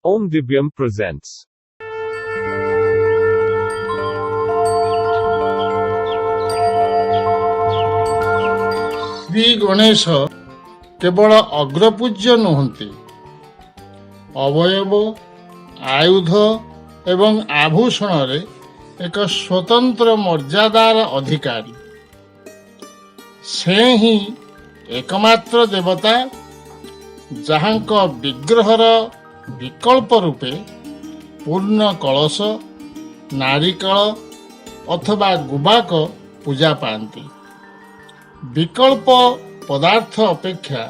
Om Divyam presents. Shri Ganesh କେବଳ ଅଗ୍ରପୂଜ୍ୟ ନୁହନ୍ତି, ଅବୟବ, ଆୟୁଧ ଏବଂ ଆଭୂଷଣରେ ଏକ ସ୍ୱତନ୍ତ୍ର ମର୍ଯ୍ୟାଦାର ଅଧିକାରୀ। ସେ ହିଁ ଏକମାତ୍ର ଦେବତା, ଯାହାଙ୍କ ବିଗ୍ରହର ବିକଳ୍ପ ରୂପେ ପୂର୍ଣ୍ଣ କଳସ, ନାରିକେଳ ଅଥବା ଗୁବାକ ପୂଜା ପାଆନ୍ତି। ବିକଳ୍ପ ପଦାର୍ଥ ଅପେକ୍ଷା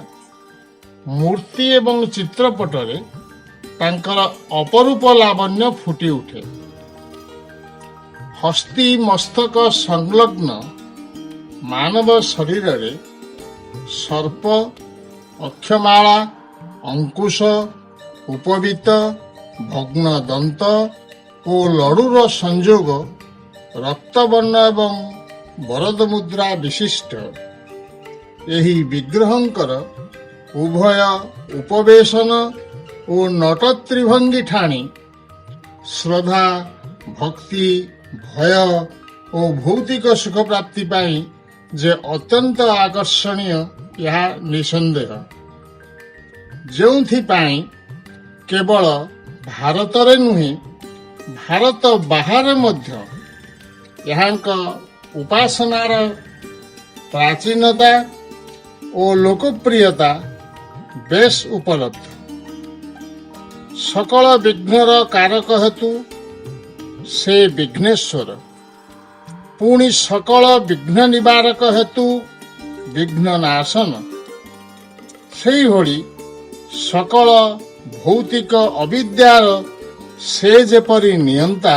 ମୂର୍ତ୍ତି ଏବଂ ଚିତ୍ରପଟରେ ତାଙ୍କର ଅପରୂପ ଲାବଣ୍ୟ ଫୁଟି ଉଠେ। ହସ୍ତି ମସ୍ତକ ସଂଲଗ୍ନ ମାନବ ଶରୀରରେ ସର୍ପ, ଅକ୍ଷମାଳା, ଅଙ୍କୁଶ, ଉପବୀତ, ଭଗ୍ନ ଦନ୍ତ ଓ ଲଡୁର ସଂଯୋଗ, ରକ୍ତବର୍ଣ୍ଣ ଏବଂ ବରଦ ମୁଦ୍ରା ବିଶିଷ୍ଟ ଏହି ବିଗ୍ରହଙ୍କର ଉଭୟ ଉପବେଶନ ଓ ନଟ ତ୍ରିଭଙ୍ଗୀ ଠାଣି ଶ୍ରଦ୍ଧା, ଭକ୍ତି, ଭୟ ଓ ଭୌତିକ ସୁଖ ପ୍ରାପ୍ତି ପାଇଁ ଯେ ଅତ୍ୟନ୍ତ ଆକର୍ଷଣୀୟ, ଏହା ନିଃସନ୍ଦେହ। ଯେଉଁଥିପାଇଁ କେବଳ ଭାରତରେ ନୁହେଁ, ଭାରତ ବାହାରେ ମଧ୍ୟ ଏହାଙ୍କ ଉପାସନାର ପ୍ରାଚୀନତା ଓ ଲୋକପ୍ରିୟତା ବେଶ୍ ଉପଲବ୍ଧ। ସକଳ ବିଘ୍ନର କାରକ ହେତୁ ସେ ବିଘ୍ନେଶ୍ୱର, ପୁଣି ସକଳ ବିଘ୍ନ ନିବାରକ ହେତୁ ବିଘ୍ନନାଶନ। ସେଇଭଳି ସକଳ ଭୌତିକ ଅବିଦ୍ୟାର ସେ ଯେପରି ନିୟନ୍ତା,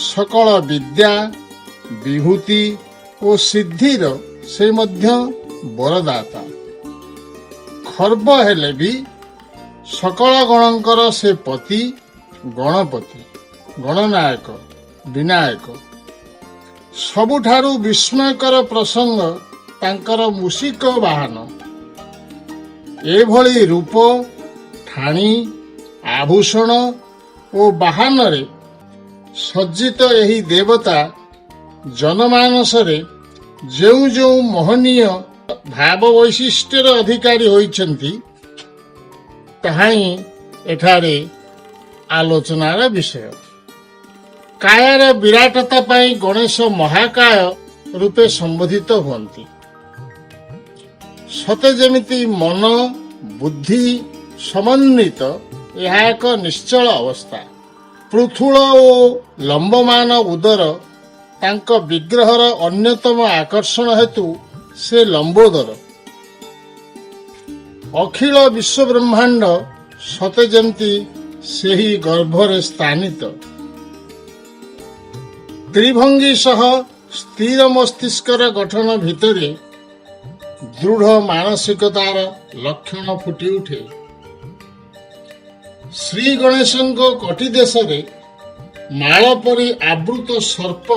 ସକଳ ବିଦ୍ୟା, ବିଭୂତି ଓ ସିଦ୍ଧିର ସେ ମଧ୍ୟ ବରଦାତା। ଖର୍ବ ହେଲେ ବି ସକଳ ଗଣଙ୍କର ସେ ପତି, ଗଣପତି, ଗଣନାୟକ, ବିନାୟକ। ସବୁଠାରୁ ବିସ୍ମୟକର ପ୍ରସଙ୍ଗ ତାଙ୍କର ମୂଷିକ ବାହନ। ଏଭଳି ରୂପ, ଠାଣି, ଆଭୂଷଣ ଓ ବାହନରେ ସଜ୍ଜିତ ଏହି ଦେବତା ଜନମାନସରେ ଯେଉଁ ଯେଉଁ ମହନୀୟ ଭାବ ବୈଶିଷ୍ଟ୍ୟର ଅଧିକାରୀ ହୋଇଛନ୍ତି, ତାହା ହିଁ ଏଠାରେ ଆଲୋଚନାର ବିଷୟ। କାୟାର ବିରାଟତା ପାଇଁ ଗଣେଶ ମହାକାୟ ରୂପେ ସମ୍ବୋଧିତ ହୁଅନ୍ତି। ସତେ ଯେମିତି ମନ ବୁଦ୍ଧି ସମନ୍ୱିତ ଏହା ଏକ ନିଶ୍ଚଳ ଅବସ୍ଥା। ପୃଥୁଳ ଓ ଲମ୍ବମାନ ଉଦର ତାଙ୍କ ବିଗ୍ରହର ଅନ୍ୟତମ ଆକର୍ଷଣ ହେତୁ ସେ ଲମ୍ବୋଦର। ଅଖିଳ ବିଶ୍ୱବ୍ରହ୍ମାଣ୍ଡ ସତେ ଯେମିତି ସେହି ଗର୍ଭରେ ସ୍ଥାନିତ। ତ୍ରିଭଙ୍ଗୀ ସହ ସ୍ଥିର ମସ୍ତିଷ୍କର ଗଠନ ଭିତରେ ଦୃଢ଼ ମାନସିକତାର ଲକ୍ଷଣ ଫୁଟି ଉଠେ। ଶ୍ରୀ ଗଣେଶଙ୍କ କଟିଦେଶରେ ମାଳ ପରି ଆବୃତ ସର୍ପ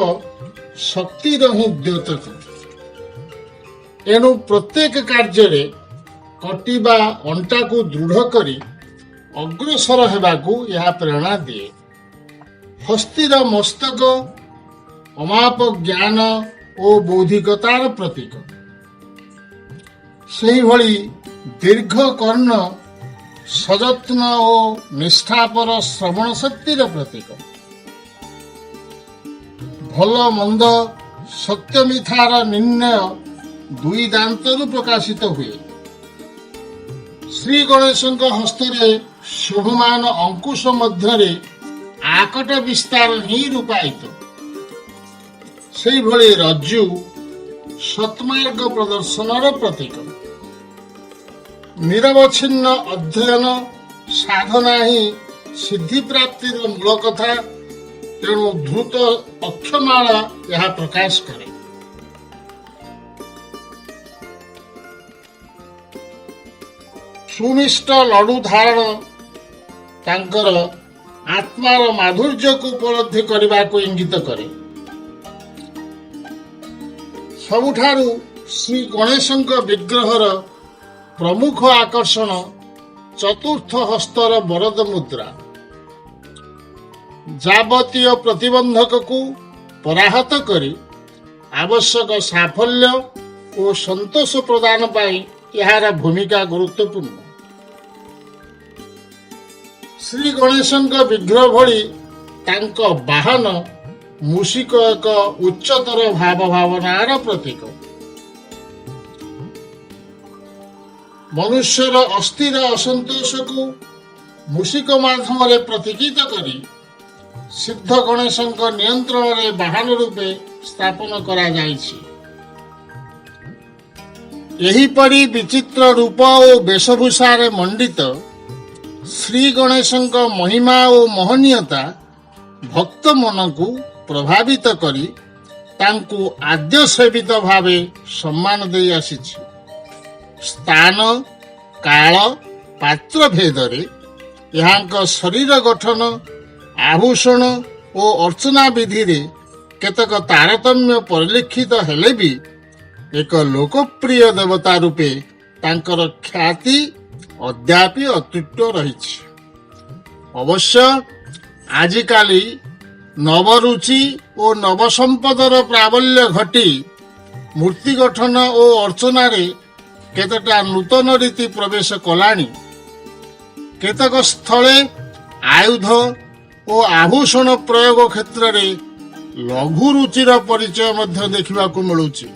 ଶକ୍ତିର ହିଁ ଦ୍ୟୋତକ। ଏଣୁ ପ୍ରତ୍ୟେକ କାର୍ଯ୍ୟରେ କଟି ବା ଅଣ୍ଟାକୁ ଦୃଢ଼ କରି ଅଗ୍ରସର ହେବାକୁ ଏହା ପ୍ରେରଣା ଦିଏ। ହସ୍ତିର ମସ୍ତକ ଅମାପ ଜ୍ଞାନ ଓ ବୌଦ୍ଧିକତାର ପ୍ରତୀକ। ସେହିଭଳି ଦୀର୍ଘ କର୍ଣ୍ଣ ସଯତ୍ନ ଓ ନିଷ୍ଠାପର ଶ୍ରବଣ ଶକ୍ତିର ପ୍ରତୀକ। ଭଲ ମନ୍ଦ, ସତ୍ୟ ମିଥ୍ୟାର ନିର୍ଣ୍ଣୟ ଦୁଇ ଦାନ୍ତରୁ ପ୍ରକାଶିତ ହୁଏ। ଶ୍ରୀ ଗଣେଶଙ୍କ ହସ୍ତରେ ଶୋଭମାନ ଅଙ୍କୁଶ ମଧ୍ୟରେ ଆକଟ ବିସ୍ତାର ହିଁ ରୂପାୟିତ। ସେଇଭଳି ରଜ୍ଜୁ ସତ୍ମାର୍ଗ ପ୍ରଦର୍ଶନର ପ୍ରତୀକ। ନିରବଚ୍ଛିନ୍ନ ଅଧ୍ୟୟନ ସାଧନା ହିଁ ସିଦ୍ଧି ପ୍ରାପ୍ତିର ମୂଳ କଥା। ତେଣୁ ଧୃତ ଅକ୍ଷମାଳା ଏହା ପ୍ରକାଶ କରେ। ସୁମିଷ୍ଟ ଲଡୁ ଧାରଣ ତାଙ୍କର ଆତ୍ମାର ମାଧୁର୍ଯ୍ୟକୁ ଉପଲବ୍ଧି କରିବାକୁ ଇଙ୍ଗିତ କରେ। ସବୁଠାରୁ ଶ୍ରୀ ଗଣେଶଙ୍କ ବିଗ୍ରହର ପ୍ରମୁଖ ଆକର୍ଷଣ ଚତୁର୍ଥ ହସ୍ତର ବରଦ ମୁଦ୍ରା। ଯାବତୀୟ ପ୍ରତିବନ୍ଧକକୁ ପରାହତ କରି ଆବଶ୍ୟକ ସାଫଲ୍ୟ ଓ ସନ୍ତୋଷ ପ୍ରଦାନ ପାଇଁ ଏହାର ଭୂମିକା ଗୁରୁତ୍ୱପୂର୍ଣ୍ଣ। ଶ୍ରୀ ଗଣେଶଙ୍କ ବିଗ୍ରହ ଭଳି ତାଙ୍କ ବାହନ ମୂଷିକ ଏକ ଉଚ୍ଚତର ଭାବ ଭାବନାର ପ୍ରତୀକ। ମନୁଷ୍ୟର ଅସ୍ଥିର ଅସନ୍ତୋଷକୁ ମୂଷିକ ମାଧ୍ୟମରେ ପ୍ରତୀକିତ କରି ସିଦ୍ଧ ଗଣେଶଙ୍କ ନିୟନ୍ତ୍ରଣରେ ବାହନ ରୂପେ ସ୍ଥାପନ କରାଯାଇଛି। ଏହିପରି ବିଚିତ୍ର ରୂପ ଓ ବେଶଭୂଷାରେ ମଣ୍ଡିତ ଶ୍ରୀ ଗଣେଶଙ୍କ ମହିମା ଓ ମହନୀୟତା ଭକ୍ତ ମନକୁ ପ୍ରଭାବିତ କରି ତାଙ୍କୁ ଆଦ୍ୟ ସେବିତ ଭାବେ ସମ୍ମାନ ଦେଇ ଆସିଛି। ସ୍ଥାନ, କାଳ, ପାତ୍ର ଭେଦରେ ଏହାଙ୍କ ଶରୀର ଗଠନ, ଆଭୂଷଣ ଓ ଅର୍ଚ୍ଚନା ବିଧିରେ କେତେକ ତାରତମ୍ୟ ପରିଲକ୍ଷିତ ହେଲେ ବି ଏକ ଲୋକପ୍ରିୟ ଦେବତା ରୂପେ ତାଙ୍କର ଖ୍ୟାତି ଅଦ୍ୟାପି ଅତୁଟ ରହିଛି। ଅବଶ୍ୟ ଆଜିକାଲି ନବରୁଚି ଓ ନବସମ୍ପଦର ପ୍ରାବଲ୍ୟ ଘଟି ମୂର୍ତ୍ତି ଗଠନ ଓ ଅର୍ଚ୍ଚନାରେ କେତେଟା ନୂତନ ରୀତି ପ୍ରବେଶ କଲାଣି। କେତେକ ସ୍ଥଳେ ଆୟୁଧ ଓ ଆଭୂଷଣ ପ୍ରୟୋଗ କ୍ଷେତ୍ରରେ ଲଘୁ ରୁଚିର ପରିଚୟ ମଧ୍ୟ ଦେଖିବାକୁ ମିଳୁଛି।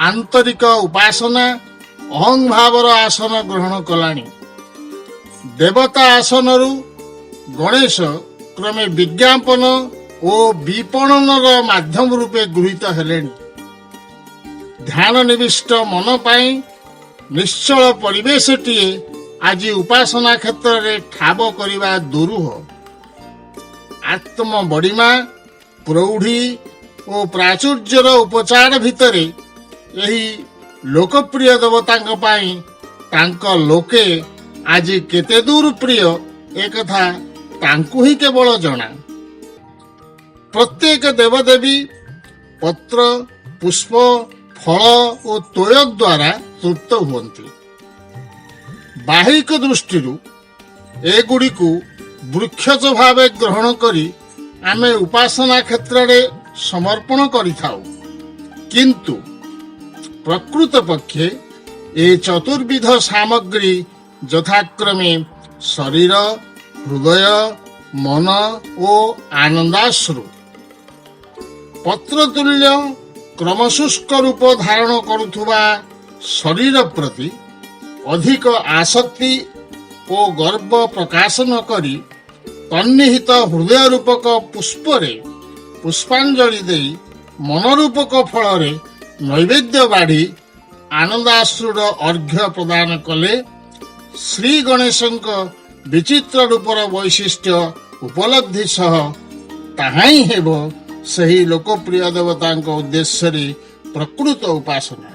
ଆନ୍ତରିକ ଉପାସନା ଅହଂଭାବର ଆସନ ଗ୍ରହଣ କଲାଣି। ଦେବତା ଆସନରୁ ଗଣେଶ କ୍ରମେ ବିଜ୍ଞାପନ ଓ ବିପଣନର ମାଧ୍ୟମ ରୂପେ ଗୃହୀତ ହେଲେଣି। ଧ୍ୟାନ ନିବିଷ୍ଟ ମନ ପାଇଁ ନିଶ୍ଚଳ ପରିବେଶଟିଏ ଆଜି ଉପାସନା କ୍ଷେତ୍ରରେ ଠାବ କରିବା ଦୁରୂହ। ଆତ୍ମ ବଡ଼ିମା, ପ୍ରୌଢ଼ି ଓ ପ୍ରାଚୁର୍ଯ୍ୟର ଉପଚାର ଭିତରେ ଏହି ଲୋକପ୍ରିୟ ଦେବତାଙ୍କ ପାଇଁ ତାଙ୍କ ଲୋକେ ଆଜି କେତେ ଦୂର ପ୍ରିୟ, ଏକଥା ତାଙ୍କୁ ହିଁ କେବଳ ଜଣା। ପ୍ରତ୍ୟେକ ଦେବଦେବୀ ପତ୍ର, ପୁଷ୍ପ, ଫଳ ଓ ତୋୟ ଦ୍ୱାରା ତୃପ୍ତ ହୁଅନ୍ତି। ବାହ୍ୟିକ ଦୃଷ୍ଟିରୁ ଏଗୁଡ଼ିକୁ ବୃକ୍ଷଜ ଭାବେ ଗ୍ରହଣ କରି ଆମେ ଉପାସନା କ୍ଷେତ୍ରରେ ସମର୍ପଣ କରିଥାଉ, କିନ୍ତୁ ପ୍ରକୃତ ପକ୍ଷେ ଏ ଚତୁର୍ବିଧ ସାମଗ୍ରୀ ଯଥାକ୍ରମେ ଶରୀର, ହୃଦୟ, ମନ ଓ ଆନନ୍ଦାଶ୍ରୁ ପତ୍ରତୁଲ୍ୟ କ୍ରମଶୁଷ୍କ ରୂପ ଧାରଣ କରୁଥିବା ଶରୀର ପ୍ରତି ଅଧିକ ଆସକ୍ତି ଓ ଗର୍ବ ପ୍ରକାଶ ନ କରି ତନ୍ନିହିତ ହୃଦୟ ରୂପକ ପୁଷ୍ପରେ ପୁଷ୍ପାଞ୍ଜଳି ଦେଇ ମନରୂପକ ଫଳରେ ନୈବେଦ୍ୟ ବାଢ଼ି ଆନନ୍ଦାଶ୍ରୁର ଅର୍ଘ୍ୟ ପ୍ରଦାନ କଲେ ଶ୍ରୀ ଗଣେଶଙ୍କ ବିଚିତ୍ର ରୂପର ବୈଶିଷ୍ଟ୍ୟ ଉପଲବ୍ଧି ସହ ତାହା ହିଁ ହେବ ସେହି ଲୋକପ୍ରିୟ ଦେବତାଙ୍କ ଉଦ୍ଦେଶ୍ୟରେ ପ୍ରକୃତ ଉପାସନା।